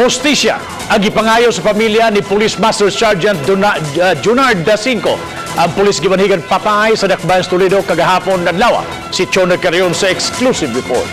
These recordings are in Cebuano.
Hustisya ang gipangayo sa pamilya ni Police Master Sergeant Junard Da Cinco. Ang pulis gibanhigan patay sa Dakbayan sa Toledo kagahapon adlaw. Si Chona Carrion sa exclusive report.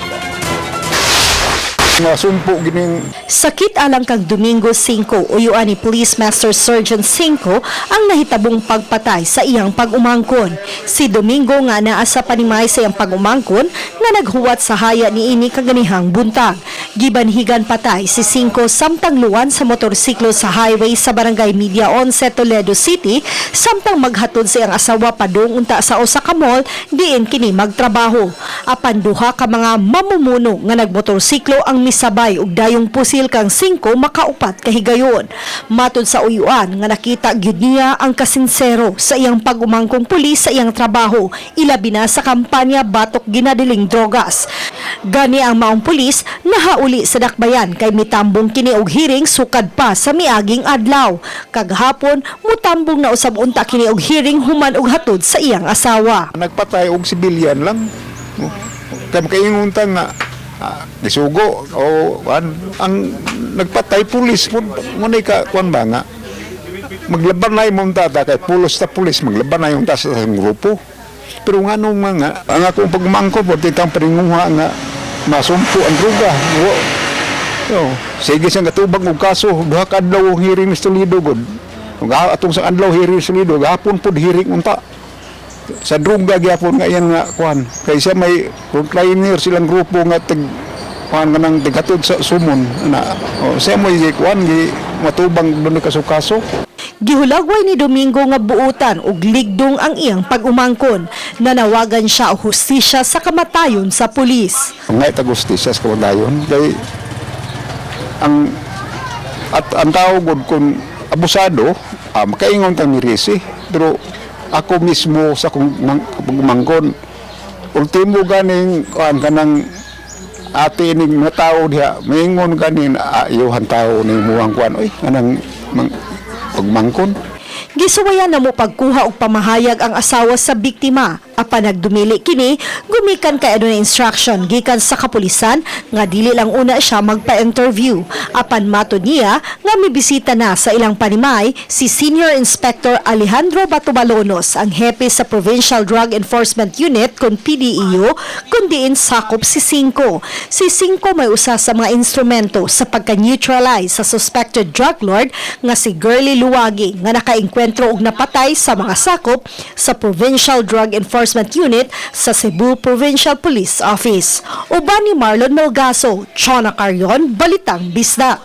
Nga sumpo gining. Sakit alang kang Domingo 5, uyuan ni Police Master Sergeant 5 ang nahitabong pagpatay sa iyang pag-umangkon. Si Domingo nga naa sa panimay sa iyang pag-umangkon nga naghuwat sa haya ni ini kaganihang buntag. Gibanhigan patay si 5 samtang luwan sa motorsiklo sa highway sa Barangay Media 11, Toledo City, samtang maghatod sa iyang asawa padung unta sa usa ka mall diin kini magtrabaho. Apan duha ka mga mamumuno nga nagmotorsiklo ang misabay og dayong pusil kang 5 makaupat kahigayon. Matod sa uyuan nga nakita gyud niya ang kasinsero sa iyang pag-umangkong pulis sa iyang trabaho, ilabi na sa kampanya batok ginadiling drogas. Gani ang maong pulis nahauli sa dakbayan kay mitambong kini og hearing sukad pa sa miaging adlaw. Kagahapon mutambong na usab unta kini og hearing human og hatod sa iyang asawa. Nagpatay og sibilyan lang. Kay makaingon ta nga gisugo o an, ang nagpatay pulis pud mo ka kuan ba nga maglaban na imong tata kay pulos ta pulis, maglaban na yung ta sa grupo. Pero nga nung mga ang akong pagmangko po titang paringuha nga masumpo ang droga. Wo. Yo, sige siyang katubag og kaso, duha ka adlaw ang hearing ni Toledo gud. Ug atong sa adlaw hearing sa Toledo, gahapon pud hearing unta sa droga gyapon nga iyan nga kuan kay siya may frontliner silang grupo nga tig kuan kanang tighatod sa sumon na oh, siya mo kuan gi matubang doon kaso-kaso. Gihulagway ni Domingo nga buutan og ligdong ang iyang pag-umangkon. Nanawagan siya og hustisya sa kamatayon sa pulis. Nga ita hustisya sa kamatayon kay ang at ang tao gud kung abusado, makaingon tang mirisi, pero ako mismo sa kong pagmangkon, ultimo ganing kuan kanang ate ning mga tao diha maingon ganing ayuhan tao ning muang kuan oy kanang pagmangkon. Gisuwayan na mo pagkuha og pamahayag ang asawa sa biktima. Apan nagdumili kini gumikan kay adunay instruction gikan sa kapulisan nga dili lang una siya magpa-interview. Apan matod niya nga mibisita na sa ilang panimay si Senior Inspector Alejandro Batubalonos, ang hepe sa Provincial Drug Enforcement Unit kon PDEU kun diin sakop si Cinco. Si Cinco may usa sa mga instrumento sa pagka-neutralize sa suspected drug lord nga si Girly Luwagi nga nakaengkwentro og napatay sa mga sakop sa Provincial Drug Enforcement Unit sa Cebu Provincial Police Office. Uban ni Marlon Melgaso, Chona Carion, Balitang Bisdak.